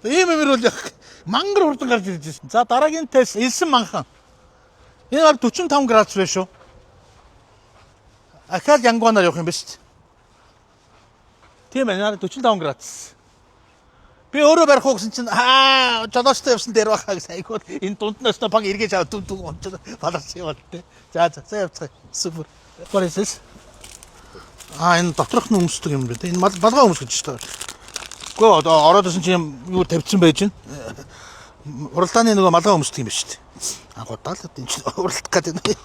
Ийм амир бол мангар хурдан гарч ирж байсан. За, дараагийн тест элсэн манхан. Энэ гар 45 градус байна шүү. Ахаад Янгуанаар явах юм ба шүү дээ. Тийм ээ, 45 градус. Би өөрөө барих уу гэсэн чинь аа, жолоочтой явсан дээр байхаа гэсэн, айгуу энэ дунд нь өснө пан эргэж аваад дүн дүн унчаад баларсан юм бол тээ. За за за, явцгаая. Супер. What is this? Аа, энэ доторх нь өмсдөг юм байна. Энэ балгаа өмс гэж шүү дээ. Үгүй, одоо ороод исэн чинь юу тавьчихсан байж байна. Уралдааны нөгөө малгай өмсдөг юм байна шүү дээ. Анхудаа л энэ чинь уралдах гэдэг юм.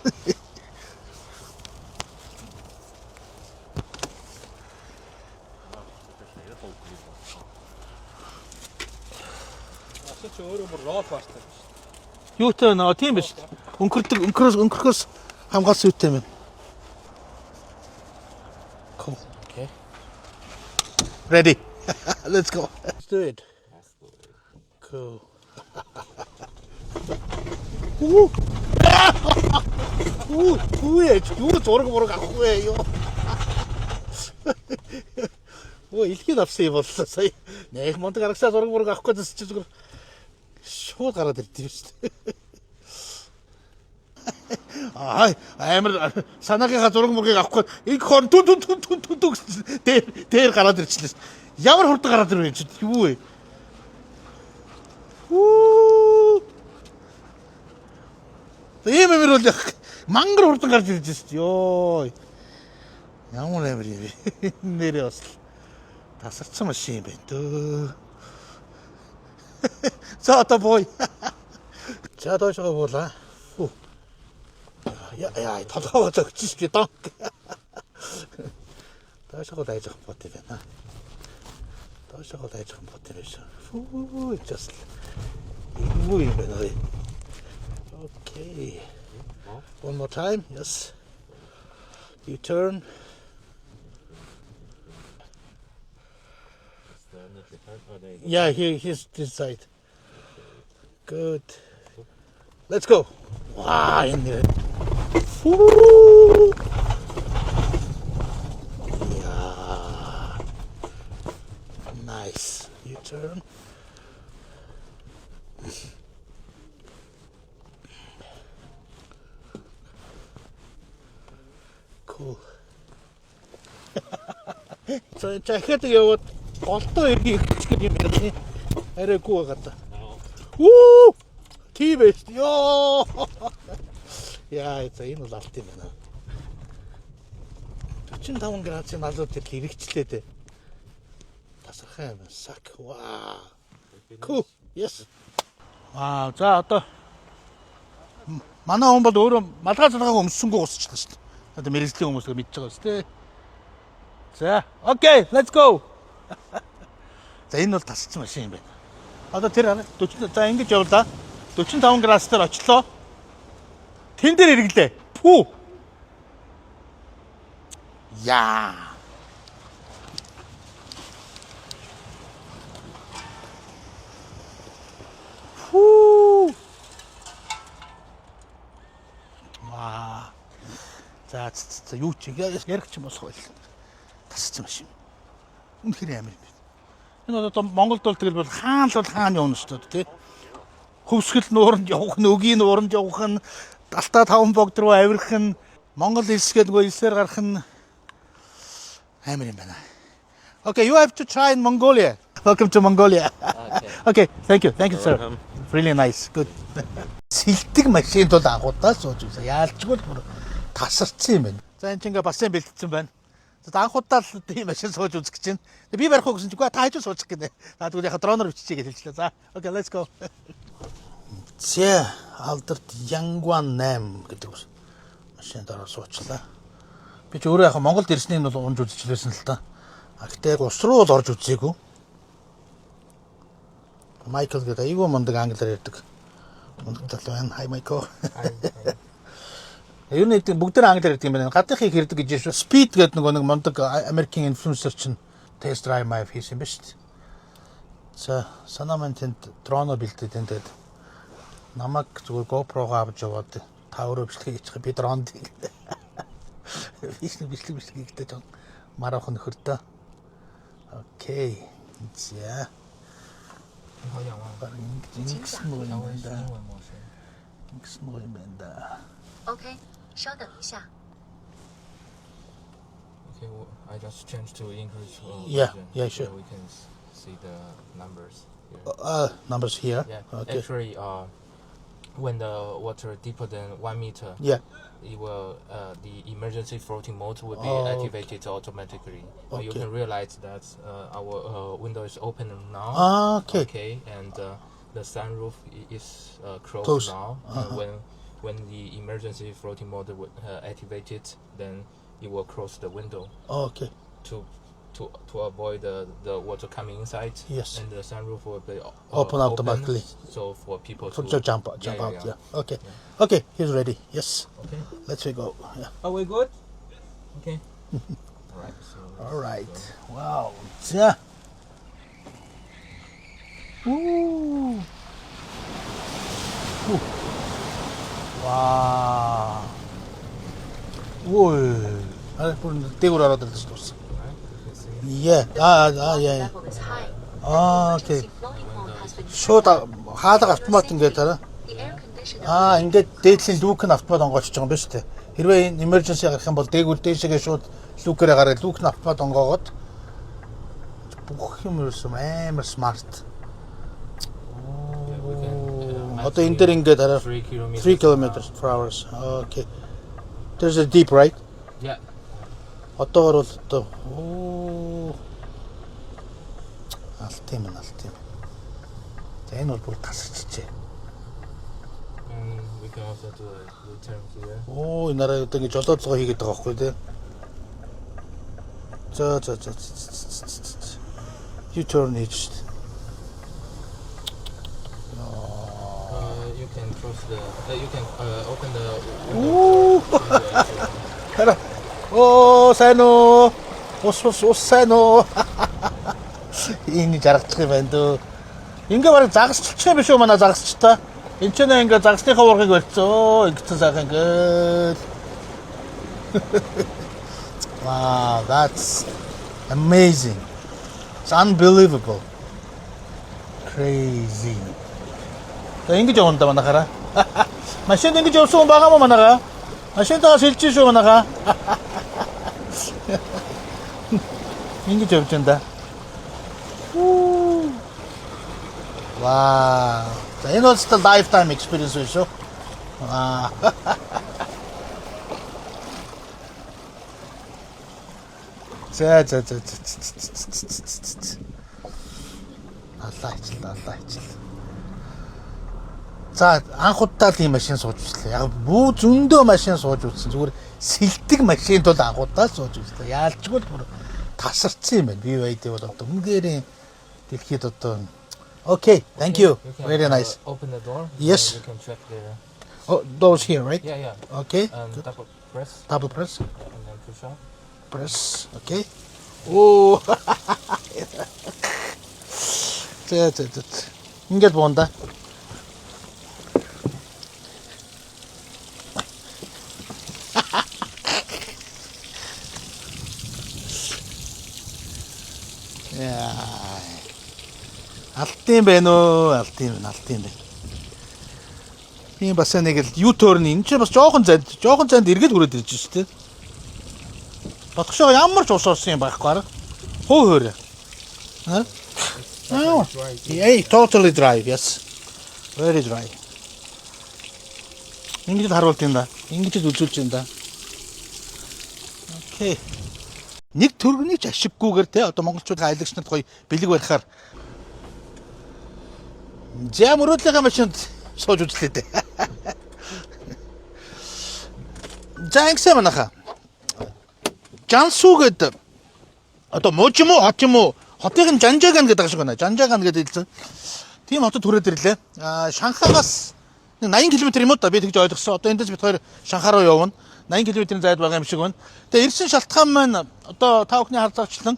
Машин чи өөрөө бүр roll bar тай байна шүү. Юутай байна? Тийм биш. Өнкөрдөг, өнкөрхөөс хамгаалсан юутай юм байна. Cool. Okay. Ready. Let's go. Let's do it. Cool. Уу. Уу, юу яа, юу зураг мураг авах вэ юу? Өө, илгээд авсан юм боллоо сая. Нэг мундаг аргасаа зураг мураг авах гэсэн чи зүгээр шууд гараад ирд юм шүү дээ. Аа, амар санаагийнхаа зураг мургийг авахгүй инг хон түн түн түн түн түн түн гэсэн дээр дээр гараад ирчихлээ. Ямар хурдан гараад ирвэ чи, юу вэ? Уу. Ийм амир бол мангар хурдан гарч ирж шүү дээ. Йоо. Ямар амир юм бэ? Нэрээ бас л тасарсан машин юм байна дөө. За, одоо бууя. За, доошоо буулаа. Хүү. Яа яа, толгоо зөгчих шүү дээ. Донк. Доошоо дайжих бот юм байна. Доошоо дайжих бот юм байна. Фүү, just юу юм бэ нэ? Okay. One more time. Yes. You turn. Yeah, here, here's this side. Good. Let's go. Wow, энэ. Фүү. Yeah. Nice. You turn. Cool. За, дахиад яваад голдоо эргээ ихчих юм байна. Арай гүү байгаа та. Үү! Тийм ээ. Йоо. Яа, за, энэ бол алт юм байна. 45 градусын налууд тэр хэрэгчлээ дээ. Тасархай юм. Сак. Вау. Cool. Yes. Аа, за, одоо манай хүн бол өөрөө малгай залгааг өмссөнгөө гусчихлаа шүү дээ. Одоо мэргэжлийн хүмүүс мэдж байгаа шүү дээ. За, okay, let's go. За, энэ бол тасалсан машин юм байна. Одоо тэр 40, за, ингэж явлаа. 45 градус дээр очлоо. Тэн дээр эргэлээ. Пүү. Яа. Фүү. Ваа. За за, юу чи ярих ч юм болох байл. Тасалсан машин. Үнэхээр амар юм байна. Энэ одоо Монголд бол тэгэл бол хаан л бол хаан явна шүү дээ, тий. Хөвсгөл нууранд явах нь, өгийн нууранд явах нь, Далтай таван богд руу авирах нь, Монгол элсгээд нөгөө элсээр гарах нь амар юм байна. Okay, you have to try in Mongolia. Welcome to Mongolia. Okay. Okay, thank you. Thank you, sir. Welcome. Really nice. Good. Сэлдэг машинд бол анхудаа сууж үзье. Яалчгүй л бүр тасарсан юм байна. За, энэ чинь ингээ бассейн бэлтцсэн байна. За, анхудаа л тийм машин сууж үзэх гэж байна. Би барих уу гэсэн чинь үгүй, та хажуу суучих гинэ. За, тэгвэл яг дроноор биччихье гэж хэлчихлээ. За, okay, let's go. За, алдарт Янгуан 8 гэдэг машинд ороо суучлаа. Би ч өөрөө яг Монголд ирснийг нь бол унж үзчихлээсэн л та. А гэтээ яг ус руу бол орж үзээгүй. Майкл гэдэг айгүй мундаг англиар ярьдаг. Мундаг тал байна. Hi, Michael. Ер нь бүгд тэр англиар ярьдаг юм байна. Гадныхыг хэрдэг гэж шүү. Speed гэдэг нөгөө нэг мундаг Америкийн инфлюенсер чинь test drive my хийсэн юм ба шүү дээ. За, санаа маань тэнд дроно бэлдээд энэ, тэгээд намайг зүгээр GoPro-го авч яваад та өөрөө бичлэг хийчих, би дронд хийх. Бичлэг бичлэг бичлэг хийхдээ жон мараахан нөхөртөө. Okay. За. 你好仰望。 Баг ингэж ингэсэн гоё юм байна да. 英文模式。 Ингэсэн гоё юм байна да. OK，稍等一下。 Okay, well, I just changed to English Yeah, version, yeah, so sure. we can see the numbers here. Numbers here. Yeah, Okay. actually, when the water deeper than 1 meter, Yeah. it will the emergency floating mode will be Oh, activated automatically. You Okay. can realize that our window is open now. Ah, okay. Okay, and the sunroof is closed Closed. now. When the emergency floating mode would activated, then it will close the window Okay. to avoid the water coming inside. Yes. And the sunroof will be Open automatically. So for people For to to jump Yeah, out. yeah, Yeah. Okay. Okay, he's ready. Yes. Okay. Let's we go. Yeah. Are we good? Okay. All right. So let's All right. go. Wow. За. Уу. Уу. Вау. Ой. Аа, бүр дээгүүр ороод ирлээ шүү дээ. Right. You can see. Yeah. Аа, The аа, water yeah. level is high. Аа, The okay. emergency floating mode has been Шууд хаалга автомат ингээд хараа. The air conditioner Аа, ингээд дээдлийн люк нь автомат онгоочж байгаа юм байна шүү дээ. Хэрвээ энэ emergency гарах юм бол дээгүүр дээшээгээ шууд люкээрээ гараад люк нь автомат онгоогоод бүх юм ерөөсөн амар smart. Yeah, we can, Одоо энэ дээр ингээд хараа 3 kilometers. 3 kilometers per hour. Okay. There's a deep, right? Yeah. Одоогор бол одоо оо алт юм алт юм. За энэ бол бүр тасарчжээ. And we can also do a U-turn here. Оо энэ арай одоо ингэ жолоодлогоо хийгээд байгаа байхгүй тий. За за за за. U-turn хийж шít. You can close the. You can open the window. Оо for the exit. хараа. Оо сайн уу? Ус ус ус сайн уу? Энэ жаргачих юм байна дөө. Ингээ бараг загасчлчих юм биш үү манай загасчтай. Энд ч нэ ингээ загасныхаа уургыг барьцсан. Ингэсэн сайхан ингээл. Wow, that's amazing. It's unbelievable. Crazy. За ингэж явна да манайхаараа. Машинд ингэж явсан хүн байгаа мó манайхаа? Машинтайгаа сэлж шүү манайхаа. Ингэж явж байна да. Вау. За энэ бол зөвхөн lifetime experience биш үү? Аа. За за за за за. Аллаа хичл, аллаа хичл. За анх удаа л ийм машин сууж үзлээ. Яг бүү зөндөө машин сууж үзсэн. Зүгээр сэлдэг машинд бол анх удаа сууж үзлээ. Яалчгүй л бүр тасарсан юм байна. BYD бол одоо үнээрээ дэлхийд одоо. Okay, thank you. You can, Very nice. Open the door. Yes. You can check the. Oh, those here, right? Yeah. Okay. And double press Double press. and then push up. Press. Okay. Оо. За за за. Ингээд буунда. Яа. Алтын байна уу? Алтын байна, алтын байна. Тийм бас нэг л U-turn энэ чинь бас жоохон зайд эргээд хүрээд ирж шүү дээ. Дотгошоо ямар ч ус орсон юм байхгүй арга. Хөө хөөрэ. Аа? Oh. Dry. Yeah, totally dry, yes. Very dry. Ингэж л харуулт юм да. Ингэж л үзүүлж юм да. Okay. Нэг төгрөгийг ч ашиггүйгээр те одоо монголчуудын аялагч нарт гоё бэлэг барихаар за мөрөөдлийнхаа машинд сууж үзлээ дээ. За ингэсэн манайхаа. Жансу гэдэг одоо муж юм уу хот юм уу? Хотыг нь Жанжаган гэдэг шиг байна. Жанжаган гэдэг хэлсэн. Тийм хотод хүрээд ирлээ. Аа Шанхайгаас нэг 80 км юм уу да би тэгж ойлгосон. Одоо эндээс бид хоёр Шанхай руу явна. 80 км-ийн зайд байгаа юм шиг байна. Тэгээ ирсэн шалтгаан маань одоо та бүхний харж байгаачлан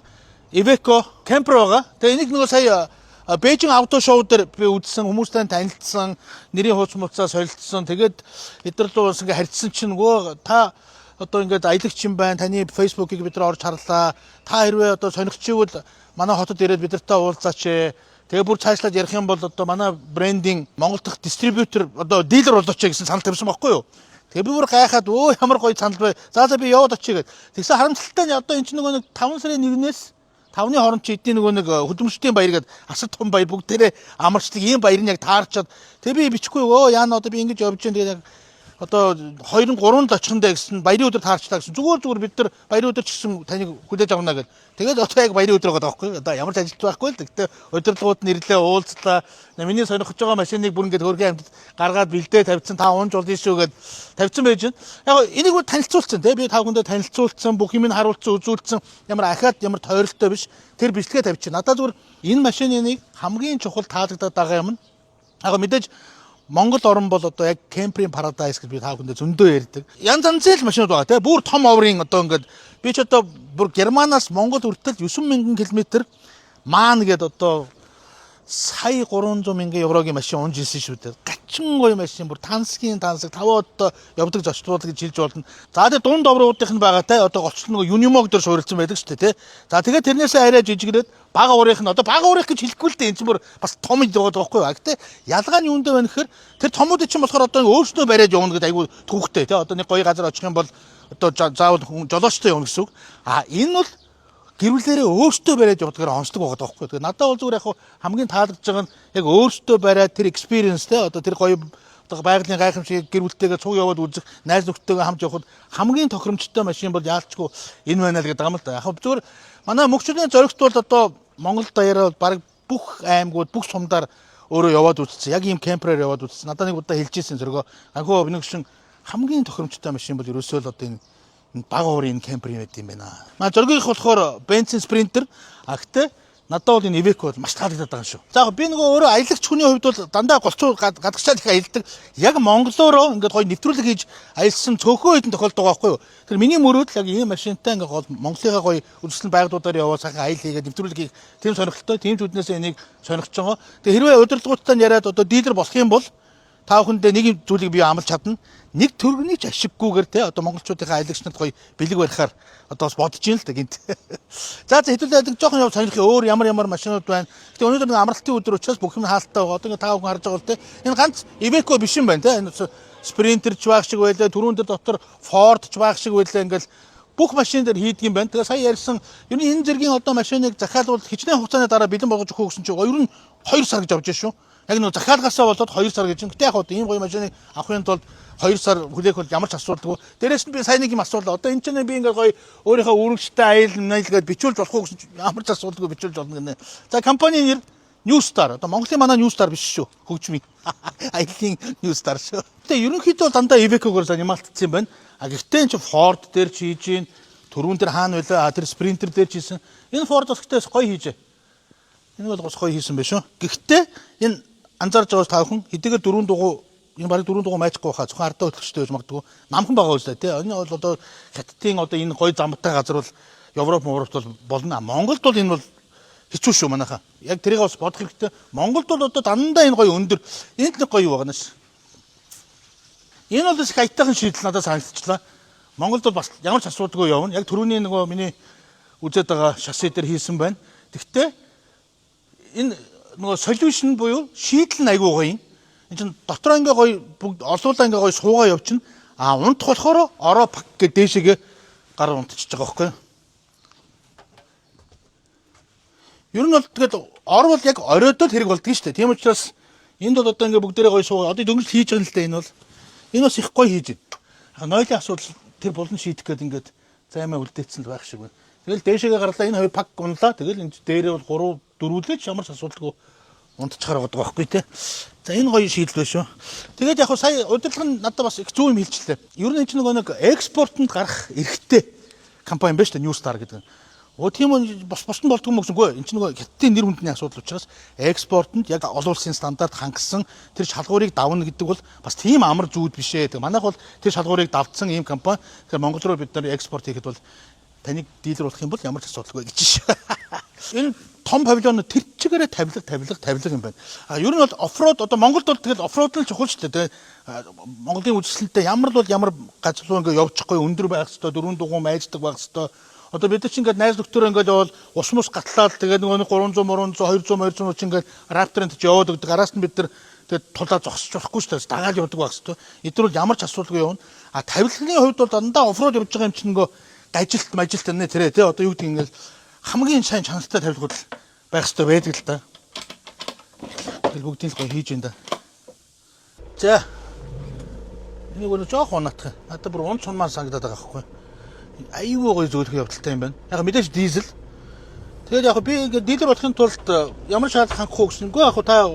Iveco camper байгаа. Тэгээ энийг нөгөө сая Бээжин auto show дээр би үзсэн, хүмүүстэй танилцсан, нэрийн хууц мууцаа солилцсон. Тэгээд эдгээр рүү бас ингээ харьцсан чинь нөгөө та одоо ингээд аялагч юм байна. Таны Facebook-ыг бид нар орж харлаа. Та хэрвээ одоо сонирхч ивэл манай хотод ирээд бид нартай уулзаач. Тэгээ бүр цаашлаад ярих юм бол одоо манай брендинг Монгол дахь дистрибьютор, одоо дилер болооч гэсэн санал тавьсан байхгүй юу? Тэгээ би бүр гайхаад, өө, ямар гоё санал бай. За, би яваад очие гэд. Тэгсэн харамсалтай нь одоо эн чинь нөгөө нэг 5 сарын 1-ээс 5-ны хооронд чи эдний нөгөө нэг хөдөлмөрчдийн баяр гэдэг асар том баяр, бүгдээрээ амарчдаг ийм баяр нь яг таарчаад, тэгээ би бичихгүй, өө, яана, одоо би ингэж явж जैन, тэгээ яг одоо 2 3 л очих нь дээ гэсэн, баярын өдөр таарчлаа гэсэн. Зүгээр, зүгээр, бид нар баярын өдөр ч гэсэн таныг хүлээж авна гэд. Тэгээд одоо яг баярын өдөр байгаа байхгүй. Одоо ямар ч ажилт байхгүй л. Гэхдээ удирдлагууд нь ирлээ, уулзлаа. Миний сонирхож байгаа машиныг бүр ингээд хөөрхөн амьтад гаргаад бэлдээ тавьсан. Та унж болно шүү гэд тавьсан байж байна. Яг энийг бүр танилцуулсан те. Би та бүхэндээ танилцуулсан, бүх юм нь харуулсан, үзүүлсэн. Ямар ахаад ямар тойролтой биш. Тэр бичлэгээ тавьчих. Надад зүгээр энэ машины нэг хамгийн чухал таалагдаад байгаа юм нь яг мэдээж Монгол орн бол одоо яг camper ийн paradise гэж би та бүхэндээ зөндөө ярьдаг. Янз янзын л машинууд байгаа те. Бүр том оврын одоо ингээд би ч одоо бүр Германаас Монгол хүртэл 9000 км MAN гээд одоо сая 300 мянган еврогийн машин унж ирсэн шүү дээ. Гачин гоё машин, бүр тансгийн тансаг, таваа одоо явдаг зочдлууд гэж хэлж болно. За, тэгээ дунд овруудынх нь байгаа те, одоо голчлон нөгөө Unimog дээр суурилсан байдаг шүү дээ те. За, тэгээ тэрнээсээ арай жижигрээд бага уурынх нь, одоо бага уурынх гэж хэлэхгүй л дээ. Энэ чинь бүр бас том юм байгаа байхгүй юу? Гэтэ ялгаа нь юунд вэ гэхээр тэр томуудын чинь болохоор одоо өөрснөө бариад явна гэдэг айгүй түүхтэй те. Одоо нэг гоё газар очих юм бол одоо заавал хүн жолоочтой явна гэсэн үг. А энэ бол гэр бүлээрээ өөртөө бариад явдгаар онцлог байгаа байхгүй. Тэгээ надад бол зүгээр яг хамгийн таалагдж байгаа нь яг өөртөө бариад тэр experience те, одоо тэр гоё одоо байгалийн гайхамшиг гэр бүлтэйгээ цуг яваад үзэх, найз нөхдөдтэйгээ хамт явхад хамгийн тохиромжтой машин бол яалчгүй энэ байна л гэдэг юм л да. Яг зүгээр манай мөгчлийн зоригт бол одоо Монгол даяараа баг бүх аймагуд, бүх сумдаар өөрөө яваад үзсэн. Яг ийм camper ээр яваад үзсэн. Надад нэг удаа хэлжсэн зөргөө. Анхуу өнөг шин хамгийн тохиромжтой машин бол ерөөсөө л одоо энэ бага уурын camper юм байт юм байна. Маа зөргийнх болохоор бензин Sprinter. А гэтээ надад бол энэ Iveco бол маш таалагдаад байгаа юм шүү. За, би нөгөө өөрөө аялагч хүний хувьд бол дандаа голцоо гадагшаад их аялдаг. Яг Монголоороо ингээд гоё нэвтрүүлэг хийж аялсан цөөхөн хэдэн тохиолдол байгаа байхгүй юу? Тэр миний мөрөөдөл яг ийм машинтай ингээд гол Монголынхаа гоё үзэсгэлэн байгууллагуудаар яваа сайхан аял хийгээд нэвтрүүлэг хийх тийм сонирхолтой. Тийм ч үднээсээ энийг сонирхож байгаа. Тэгээ хэрвээ удирдлагуудтай яриад одоо дилер болох юм бол та бүхэндээ нэг зүйлийг би амлаж чадна. Нэг төгрөгийг ч ашиггүйгээр те, одоо монголчуудынхаа аялагч нарт гоё бэлэг барихаар одоо бас бодож ийн л да гинт. За, хэдүүлээ жоохон яв сонирхъя, өөр ямар ямар машинууд байна. Гэтэ өнөөдөр нэг амралтын өдөр учраас бүх юм хаалттай байгаа. Одоо ингээ та бүхэн харж байгаа бол те, энэ ганц Iveco биш юм байна те. Энэ Sprinter ч байх шиг байлаа. Түрүүн дээр дотор Ford ч байх шиг байлаа. Ингээл бүх машин дээр хийдэг юм байна. Тэгээ сая ярьсан, ер нь энэ зэргийн одоо машиныг захиалвал хичнээн хугацааны дараа бэлэн болгож өгөх гэсэн чинь ер нь 2 сар гэж авч шүү. Яг нөө захиалгаасаа болоод 2 сар гэж. Гэтэ яг одоо ийм гоё машиныг авахын тулд 2 сар хүлээх бол ямар ч асуудалгүй. Дээрээс нь би сайн нэг юм асуулаа. Одоо энэ чинь би ингээ гоё өөрийнхөө үүрэгчтэй аял найл гэдээ бичүүлж болох уу гэсэн чинь ямар ч асуудалгүй бичүүлж болно гинэ. За, компани нэр New Star. Одоо Монголын манай New Star биш шүү. Хөгжмийн. Аялын New Star шүү. Гэтэ ерөнхийдөө бол дандаа Iveco-гоор занималтцсан юм байна. А гэхдээ энэ чинь Ford дээр ч хийж гин. Түрүүн дээр хаана байлаа? А, тэр Sprinter дээр ч хийсэн. Энэ Ford бас гэхдээ гоё хийжээ. Энэ бол бас гоё хийсэн байх шүү. Гэхдээ энэ анзаарч байгаа та бүхэн хэдийгээр дөрвөн дугуй, энэ бараг дөрвөн дугуй майчгүй хаа, зөвхөн ардаа хөтлөгчтэй байж магадгүй, намхан байгаа үстэй тий. Энэ бол одоо Хятадын одоо энэ гоё замтай газар бол Европ, Европт бол болно. Монголд бол энэ бол хэцүү шүү манайхаа. Яг тэрийг бас бодох хэрэгтэй. Монголд бол одоо дандаа энэ гоё өндөр. Энд нэг гоё юу байгаа нэш. Энэ бол их аятайхан шийдэл надад санагдчихлаа. Монголд бол бас ямар ч асуудалгүй явна. Яг түрүүний нөгөө миний үзээд байгаа шасси дээр хийсэн байна. Тэгвэл энэ нөгөө solution буюу шийдэл нь айгүй гоё юм. Энэ чинь дотроо ингээ гоё бүгд олуулаа, ингээ гоё суугаа явчихна. А унтах болохоор ороо пак гэ дээшээгээ гар унтчихж байгаа байхгүй юу? Ер нь бол тэгэл орвол яг оройдоо л хэрэг болдго шүү дээ. Тийм учраас энд бол одоо ингээ бүгдээрээ гоё суугаа. Одоо дөнгөж хийж байгаа юм л да энэ бол. Энэ бас их гоё хийж байна. Нойлын асуудал тэр булан шийдэх гээд ингээд займаа үлдээсэн л байх шиг байна. Тэгэл дээшээгээ гарлаа, энэ хоёр пак унлаа. Тэгэл энэ дээрээ бол 3 дөрвөлээч ямар ч асуудалгүй унтчихаар байгаа байхгүй те. За, энэ гоё шийдэл байна шүү. Тэгээд яг сая удирдлага нь надад бас их зөв юм хэлчихлээ. Ер нь энэ чинь нөгөө нэг экспортод гарах эрхтэй компани байна шүү дээ, New Star гэдэг нь. Өө, тийм үү, бос бос нь болдгоо юм гэсэнгүй. Энэ чинь нөгөө Хятадын нэр хүндний асуудал учраас экспортод яг олон улсын стандарт хангасан тэр шалгуурыг давна гэдэг бол бас тийм амар зүйл биш ээ. Тэг манайх бол тэр шалгуурыг давтсан ийм компани. Тэгэхээр Монгол руу бид нар экспорт хийхэд бол таныг дилер болох юм бол ямар ч асуудалгүй гэж шээ. Энэ том павильон тэр чигээрээ тавилга, тавилга, тавилга юм байна. А ер нь бол off-road, одоо Монголд бол тэгэл off-road л чухал шүү дээ. Монголын үзэсгэлэнтэй ямар л бол ямар газар руу ингээ явчихгүй өндөр байх хэвээр, дөрвөн дугуй майждаг байх хэвээр. Одоо бид нар чинь ингээд найз нөхдөөрөө ингээд явбал ус мус гатлаад тэгээд нөгөө нэг 300 300 200 200 чинь ингээд Raptor-ын тийч яваад өгдөг. Араас нь бид нар тэгээд тулаа зогсож болохгүй шүү дээ. Дагаад явдаг байх хэвээр. Эдгээр бол ямар ч асуудалгүй явна. А тавилгын хувьд бол дандаа off-road явж байгаа юм чинь нөгөө гажилт мажилт нэ тэрэ тий одоо юу гэдэг ингээд хамгийн сайн чанартай тавилгууд байх хэвээр байдаг л да. Тэгэл бүгдийг л гоё хийж ин да. За. Энийг өнөө жоох унаатах. Надад бүр унц сунмаар санагдаад байгаа байхгүй. Айгүй гоё зөөлөх явдалтай юм байна. Яг мэдээж дизель. Тэгээд яг би ингээд дилер болохын тулд ямар шаардлага хангах уу гэсэнгүй яг та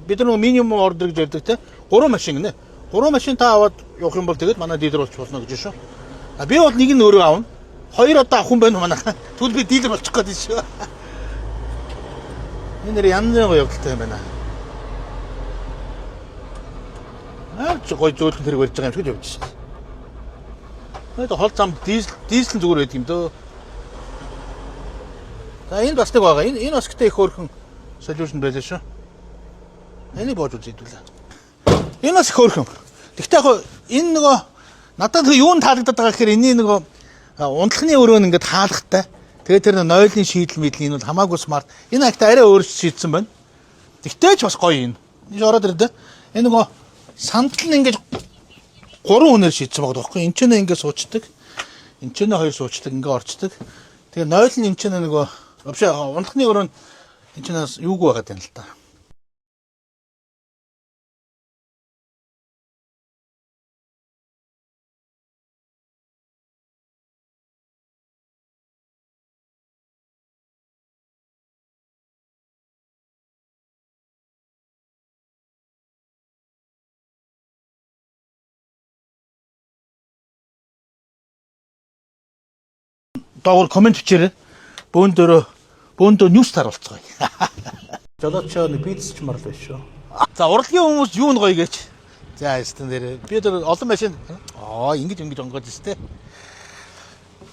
бид нар минимум ордер гэж ярьдаг те. 3 машин гинэ. 3 машин та аваад явах юм бол тэгээд манай дилер болчих болно гэж шүү. А би бол нэг нь өөрөө авна. Хоёр одоо авах юм байна манайха. Тэгвэл би дилер болчих гээд шүү. Энэ нэр янз бүрийн гоё явдалтай юм байна. Аа ч гоё зөөлхөн тэрэг барьж байгаа юм шиг л явж шээ. Тэгээд хол зам дизель зүгээр байдаг юм дөө. За энэ бас нэг байгаа. Энэ бас гэтээ их хөөрхөн solution байлаа шүү. Энийг боож үзье хэдүүлээ. Энэ бас их хөөрхөн. Тэгвэл яг энэ нөгөө надад тэр юунд таалагдаад байгаа гэхээр энэний нөгөө унтлахны өрөө нь ингээд хаалгатай. Тэгээд тэр нойлын шийдэл мэдл энэ бол хамаагүй smart. Энэ агта арай өөр шийдсэн байна. Тэгтээ ч бас гоё энэ. Энэ ороод ирдэ. Энэ нөгөө сандал нь ингээд гурван хүнээр шийдсэн байгаа байхгүй. Энд ч нэ ингээд суучдаг. Энд ч нэ хоёр суучдаг, ингээд орчдөг. Тэгээ нойл нь энд ч нөгөө вообще унтлахны өрөө нь энд ч юугүй байгаа юм л та. Доогуур comment бичээрэй. Бөөндөө new star болцгоё. Жолоочоо нэг бийцч мар л биш шүү. За урлагийн хүмүүс юу н гоё гэж. За ястан дээр би тэр олон машин аа ингэж онгоож өстэй.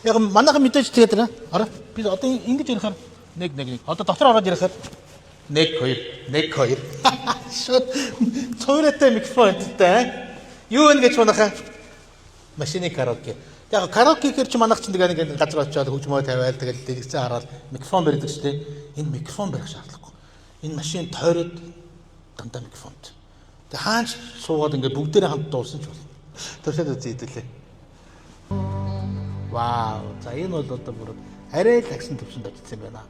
Яг манайхан мэдээж тэгээд байна. Ороо би одоо ингэж ирэхээр 1 1 1. Одоо дотор ороод ирэхээр 1 2 1 2. Шууд цувраатай микрофонтой. Юу вэ гэж манайхан машины караоке. Яг караоке гэхэр чи манайх чинь тэгээ нэг газар очиод хөгжмөө тавиал тэгэл дэлгэцээ хараад микрофон барьдаг шүү дээ. Энэ микрофон барих шаардлагагүй. Энэ машин тойроод дандаа микрофонт. Тэг хаач суугаад ингээд бүгдээрээ хамт дуулсан ч болно. Туршаад үзье хэдүүлээ. Вау. За энэ бол одоо бүр арай л агсан төвшөнд очсон юм байна.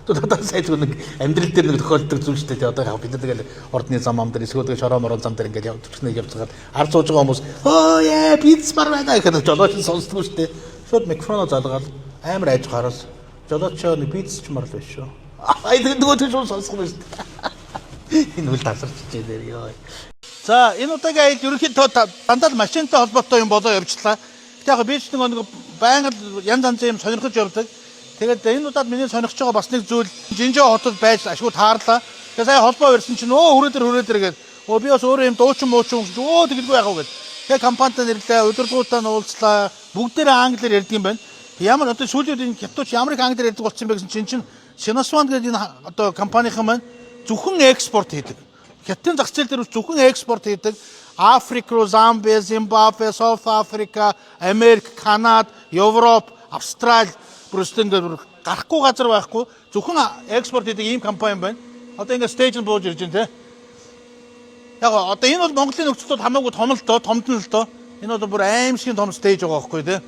Одоо сая зүгээр нэг амьдрал дээр нэг тохиолддог зүйл шүү дээ. Одоо яг бид нар тэгэл ордны зам ам дээр эсвэл тэгэл шороо морон зам дээр ингээд явж төчнө явж байгаад ард сууж байгаа хүмүүс өө яа бицмар байна гэхэд жолооч нь сонсдгүй шүү дээ. Шууд микрофоноо залгаад амар айж гараас жолоочоо нэг бицч мар л биш шүү. Аа энэ нөгөө тийш сонсохгүй шүү дээ. Энэ үл тасарч дээр ёо. За энэ удаагийн аялал ерөнхийдөө дандаа л машинтай холбоотой юм болоо явжлаа. Гэтэ яг би ч нэг байнга л янз янзын юм сонирхож явдаг. Тэгээд энэ удаад миний сонирхож байгаа бас нэг зүйл Жинжээ хотод байж ашгүй таарлаа. Тэгээд сая холбоо ирсэн чинь өө хүрээ дээр гээд өө би бас өөрөө юм дуучин муучин гэж өө тэгэлгүй яах вэ гээд. Тэгээд компанитай нэрлээ, удирдлагуудтай нь уулзлаа. Бүгдээрээ англиар ярьдаг юм байна. Ямар одоо сүүлийн үед энэ хятадч ямар их англиар ярьдаг болсон юм бэ гэсэн чинь Sinaswan гэдэг энэ одоо компанийн маань зөвхөн экспорт хийдэг. Хятадын зах зээл дээр зөвхөн экспорт хийдэг. Африк руу, Замби, Зимбабве, South Africa, Америк, Канада, Европ, Австрали бүрстэн ингээд гарахгүй газар байхгүй зөвхөн экспорт хийдэг ийм компани байна. Одоо ингээд stage нь бууж ирж байна те. Яг одоо энэ бол Монголын нөхцөлд хамаагүй том л доо, томд нь л доо. Энэ бол бүр аимшигын том stage байгаа байхгүй те.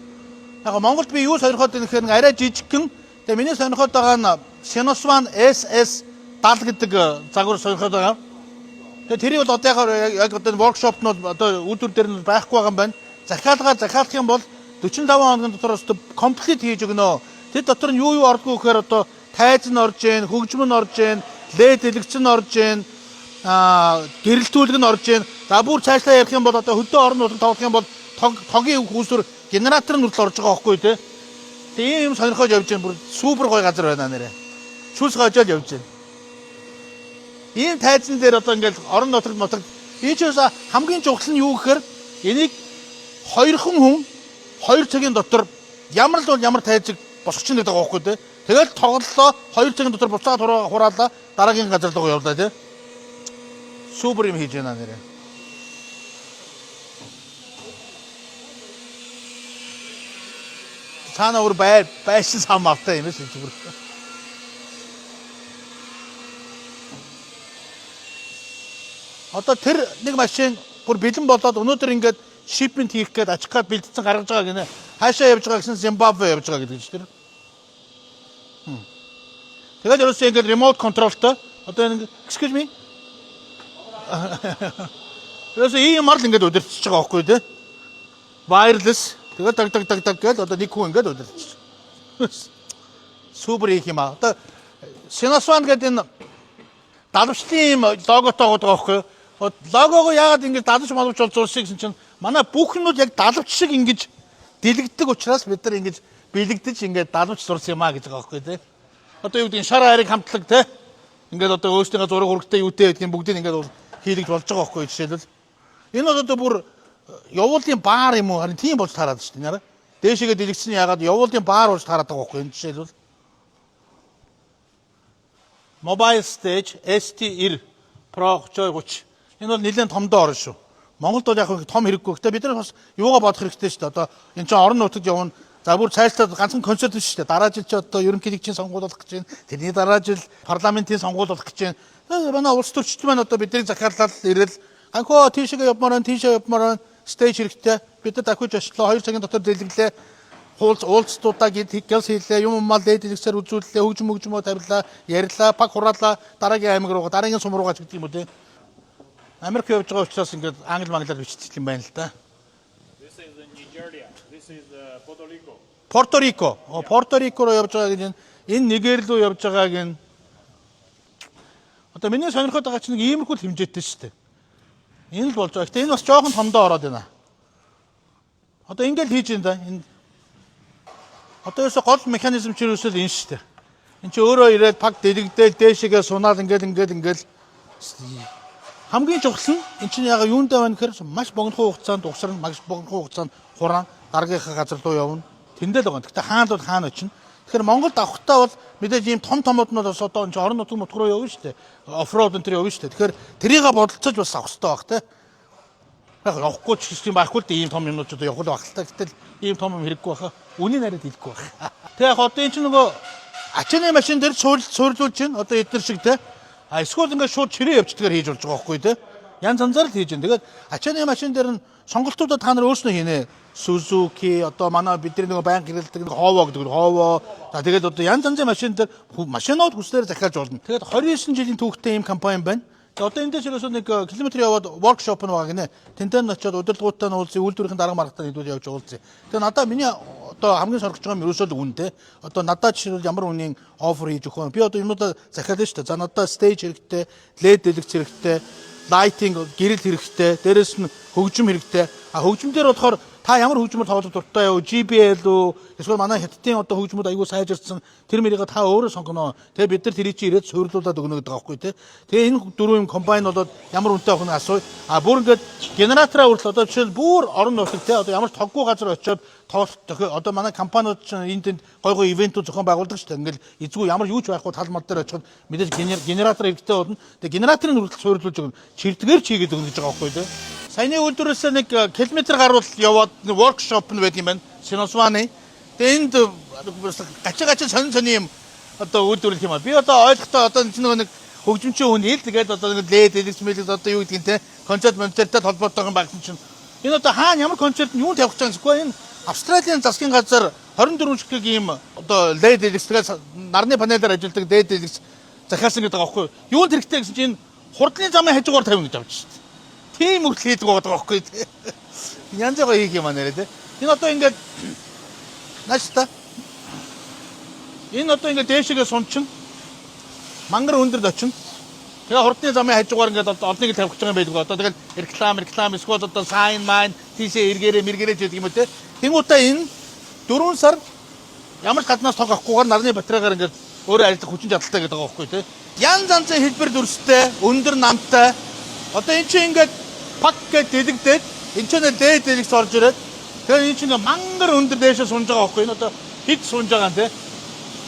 Яг Монголд би юу сонирхоод байна гэхээр нэг арай жижигхэн. Тэгээ миний сонирхоод байгаа нь Sinuswan SS 70 гэдэг загвар сонирхоод байгаа. Тэгээ тэрийг бол одоо яг одоо workshop нууд одоо үйлдвэр дээр нь байхгүй байгаа юм байна. Захиалгаар захиалах юм бол 45 хоногийн дотор өстө complete хийж өгнө. Тэр дотор нь юу юу ордгоо гэхээр одоо тайз нь орж ийн, хөгжим нь орж ийн, LED дэлгэц нь орж ийн, гэрэлтүүлэг нь орж ийн. За бүр цаашлаа ярих юм бол одоо хөдөө орон нутаг тоглох юм бол тогийн хүүсвэр генератор нь хүртэл орж байгаа байхгүй тий. Тэгээ ийм юм сонирхож явж байна. Бүр супер гоё газар байна нэрээ. Шүлс гожоод явж байна. Ийм тайзан дээр одоо ингээл орон нутаг энэ ч бас хамгийн чухал нь юу гэхээр энийг хоёрхан хүн 2 цагийн дотор ямар л бол ямар тайзыг босгоч нэг байгаа байхгүй тий. Тэгэл тоглолоо 2 цагийн дотор буцаад хураалаа дараагийн газар руу явлаа тий. Супер юм хийж байна нэрээ. Цаана өөр бай байшин сам автай юм шиг зүгээр. Одоо тэр нэг машин бүр бэлэн болоод өнөөдөр ингээд shipment хийх гээд ачих гээд бэлдсэн гаргаж байгаа гинэ. Хаашаа явж байгаа гэсэн, Зимбабве явж байгаа гэдэг чинь тэр. Тэгээд ерөөсөө ингээд remote control той одоо нэг, excuse me. Ерөөсөө ийм мар л ингээд удирдах байгаа байхгүй тий. Wireless. Тэгээд даг даг даг даг гээд одоо нэг хүн ингээд удирдах. Супер их юм аа. Одоо Sinasvan гэдэг энэ далавчлын юм логотой байгаа байхгүй юу? Логогоо яагаад ингэж далавч малавч бол зурсан гэсэн чинь манай бүхнүүд яг далавч шиг ингэж дэлгдэг учраас бид нар ингэж бэлэгдэж ингээд далавч зурсан юм а гэж байгаа байхгүй тий. Одоо юу гэдэг нь шар хайрыг хамтлаг тий. Ингээд одоо өөрсдийнхөө зураг хурагтай юутэй гэдгийг бүгдийг ингээд хийлэгж болж байгаа байхгүй жишээлбэл. Энэ бол одоо бүр явуулын баар юм уу? Харин тийм болж таарад шүү дээ. Нара. Дээшээгээ дэлгэцэн яагаад явуулын баар болж таарад байгаа байхгүй энэ жишээлбэл. Mobile Stage ST90 Pro 30. Энэ бол нэлээд томдоо орно шүү. Монголд бол яг хөө том хэрэггүй. Гэтэ бид нар бас юугаа бодох хэрэгтэй шүү дээ. Одоо энэ чинь орон нутагт явна. За, бүр цаашлаад ганцхан концерт биш шүү дээ. Дараа жил чи одоо ерөнхийлөгчийн сонгуул болох гэж байна. Тэрний дараа жил парламентын сонгуул болох гэж байна. Манай улс төрчид маань одоо бидний захиалал ирэл ганхоо тийшээ явмаар байна, тийшээ явмаар байна. Stage хэрэгтэй. Бид нар дахиж очлоо. 2 цагийн дотор дэлгэглээ, хуулц уулзтуудаа гид гялс хийлээ, юм мал дээд дэлгэцээр үзүүллээ, хөгжим хөгжмөө тавилаа, ярьлаа, пак хураалаа, дараагийн аймаг руугаа, дараагийн сум руугаа ч гэдэг юм уу те. Америк явж байгаа учраас ингээд англи манглаар бичдэг юм байна л да. This is Nigeria. This is Puerto Rico. Порто Рико. Порто Рико руу явж байгаа гэж энэ Нигер рүү явж байгааг нь одоо миний сонирхоод байгаа чинь нэг иймэрхүү л хэмжээтэй шүү дээ. Энэ л болж байгаа. Гэтэ энэ бас жоохон томдоо ороод байна. Одоо ингээл хийж байна да. Энэ одоо ерөөсө гол механизм чинь ерөөсөө л энэ шүү дээ. Энд чи өөрөө ирээд пак дэлэгдээл дээшээгээ сунаал ингээл ингээл ингээл. Хамгийн чухал нь эн чинь яг юундаа байна гэхээр маш богино хугацаанд угсарна, маш богино хугацаанд хураан дараагийнхаа газар руу явна. Тэндээ л байгаа. Гэхдээ хаана бол хаана очино. Тэгэхээр Монголд авахтаа бол мэдээж ийм том томууд нь бас одоо энэ чинь орон нутаг мутг руу явна шүү дээ. Off-road энэ төр явна шүү дээ. Тэгэхээр тэрийг бодолцож бас авах хэрэгтэй байх те. Яг явахгүй ч гэсэн юм байхгүй л дээ, ийм том юмнууд ч одоо явах л байх л та. Гэтэл ийм том юм хэрэггүй байхаа. Үнийг нараад хэлэхгүй байх. Тэгээ яг одоо энэ чинь нөгөө ачааны машин дээр суйрлуулж чинь одоо эднэр шиг те. А эсвэл ингээд шууд чирээ явчихдгаар хийж болж байгаа байхгүй те. Янз янзаар л хийж байна. Тэгээд ачааны машин дээр нь сонголтуудаа та нар өөрснөө хийнэ. Suzuki, одоо манай бидний нөгөө байнга хэрэглэдэг нэг Howo гэдэг Howo. За, тэгээд одоо янз янзын машин дээр машинууд хүслээр захиалж болно. Тэгээд 29 жилийн түүхтэй ийм компани байна. Тэгээ одоо эндээс ерөөсөө нэг километр яваад workshop нь байгаа гинэ. Тэнтэн нь очиод удирдлагуудтай нь уулзъя, үйлдвэрийн дарга маргатай хэдүүл явж уулзъя. Тэгээ надаа миний одоо хамгийн сонирхож байгаа юм ерөөсөө л үн те. Одоо надад жишээлбэл ямар үнийн offer хийж өгөх вэ? Би одоо юмнуудаа захиална шүү дээ. За, надад stage хэрэгтэй, LED дэлгэц хэрэгтэй, lighting гэрэл хэрэгтэй, дээрэс нь хөгжим хэрэгтэй. А хөгжим дээр болохоор та ямар хөгжмөр тоглох дуртай юу? JBL үү? Эсвэл манай хятадын одоо хөгжмүүд аягүй сайжирсан, тэр мэрийг та өөрөө сонгоно. Тэгээ бид нар тэрийг чи ирээд суйрлуулад өгнө гэдэг байгаа байхгүй тий. Тэгээ энэ дөрвөн юм combine болоод ямар үнэтэй авах нь асуу. А бүр ингээд генератораа хүртэл одоо жишээл бүр орон нутаг тий, одоо ямар ч тоггүй газар очиод тоглолт одоо манай компаниуд чинь энд тэнд гой гой event үүд зохион байгуулдаг шүү дээ. Ингээл эзгүй ямар юу ч байхгүй тал мал дээр очиход мэдээж генератор хэрэгтэй болно. Тэгээ генераторыг хүртэл суйрлуулж өгнө. Чирдгээр ч хийгээд өгнө гэж байгаа байхгүй тий. Саяны үйлдвэрээс нэг километр гаруул яваад нэг workshop нь байдаг юм байна. Синосваны. Тэгээ энд гачи гачи сонин сонин юм одоо үйлдвэрлэх юм а. Би одоо ойлгохдоо одоо энэ нөгөө нэг хөгжимчин хүн ил тэгээд одоо нэг LED дэлгэц мэлгэц одоо юу гэдгийг те концерт монцерттай холбоотой юм багсан чинь энэ одоо хаана ямар концерт нь юунд тавих гэж байгаа юм бэ? Энэ Австралийн засгийн газар 24 ширхэг ийм одоо LED дэлгэц, тэгээд нарны панелаар ажилладаг LED дэлгэц захиалсан гэдэг байгаа байхгүй юу? Юунд хэрэгтэй гэсэн чинь энэ хурдлын замын хажуугаар тавина гэж авч шээ. Тийм хүртэл хийдэг байгаа байхгүй тий. Янз гоё хийх юм а нэрээ тий. Энэ одоо ингээд нааш та. Энэ одоо ингээд дээшээгээ сунчин мангар өндөрд очино. Тэгээ хурдны замын хажуугаар ингээд одоо олныг тавих гэж байгаа юм байдаг. Одоо тэгэл реклам эсвэл одоо sign майн тийшээ эргээрээ мэргээрээ ч гэдэг юм уу те. Тэнгуутаа энэ 4 сар ямар ч гаднаас тог авахгүйгээр нарны батарейгаар ингээд өөрөө ажиллах хүчин чадалтай гэдэг байгаа байхгүй тий. Янз янзын хэлбэр дүрстэй, өндөр намтай. Одоо эн чинь ингээд пак гэж дэлэгдээд энэ чинь дээд дэлгэц орж ирээд тэгээ энэ чинь ингээд мангар өндөр дээшээ сунж байгаа байхгүй. Энэ одоо хэд сунж байгаа юм те.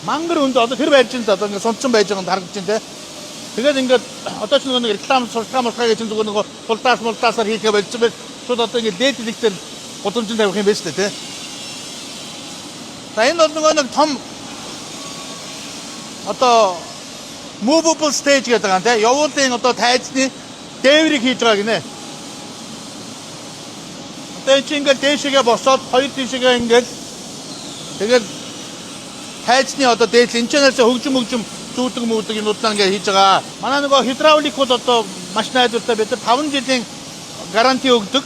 Мангар өндөр одоо тэр байж энэ одоо ингээд сунцсан байж байгаа нь харагдаж байна те. Тэгээд ингээд одоо ч нөгөө нэг реклам сурталчилгаа мурталгаа гэж зүгээр нөгөө хулдаас мулдаасаар хийхээ болцсон байж шууд одоо ингээд дээд дэлгэцээр гудамжинд тавих юм байна шүү дээ те. За, энэ бол нөгөө нэг том одоо movable stage гэдэг байгаа юм те. Явуулын одоо тайзны дээврийг хийж байгаа гинэ. Одоо энэ чинь ингээл дээшээгээ босоод, хоёр тийшээгээ ингээл тэгэл тайзны одоо дээдл энэ чэнээс хөгжим хөгжим зүүдэг мүүдэг юмудлаа ингээд хийж байгаа. Манай нөгөө хидравлик бол одоо маш найдвартай, бид нар 5 жилийн гаранти өгдөг.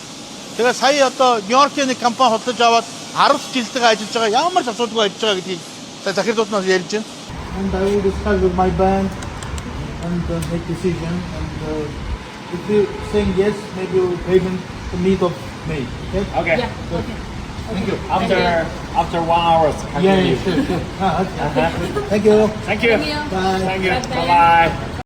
Тэгээ сая одоо Нью-Йоркийн нэг компани худалдаж аваад 10 жилтэйгээ ажиллаж байгаа. Ямар ч асуудалгүй ажиллаж байгаа гэдгийг сая захирлууднаас ярьж байна. And I will discuss with my bank and make decision, and if you saying yes, maybe we'll payment the mid of May. Okay? Okay. Yeah. Okay. Thank you. After 1 hour, Yeah, sure. Ah, okay. Thank you. Thank you. Thank you. Bye. Thank you. Bye-bye. Bye bye.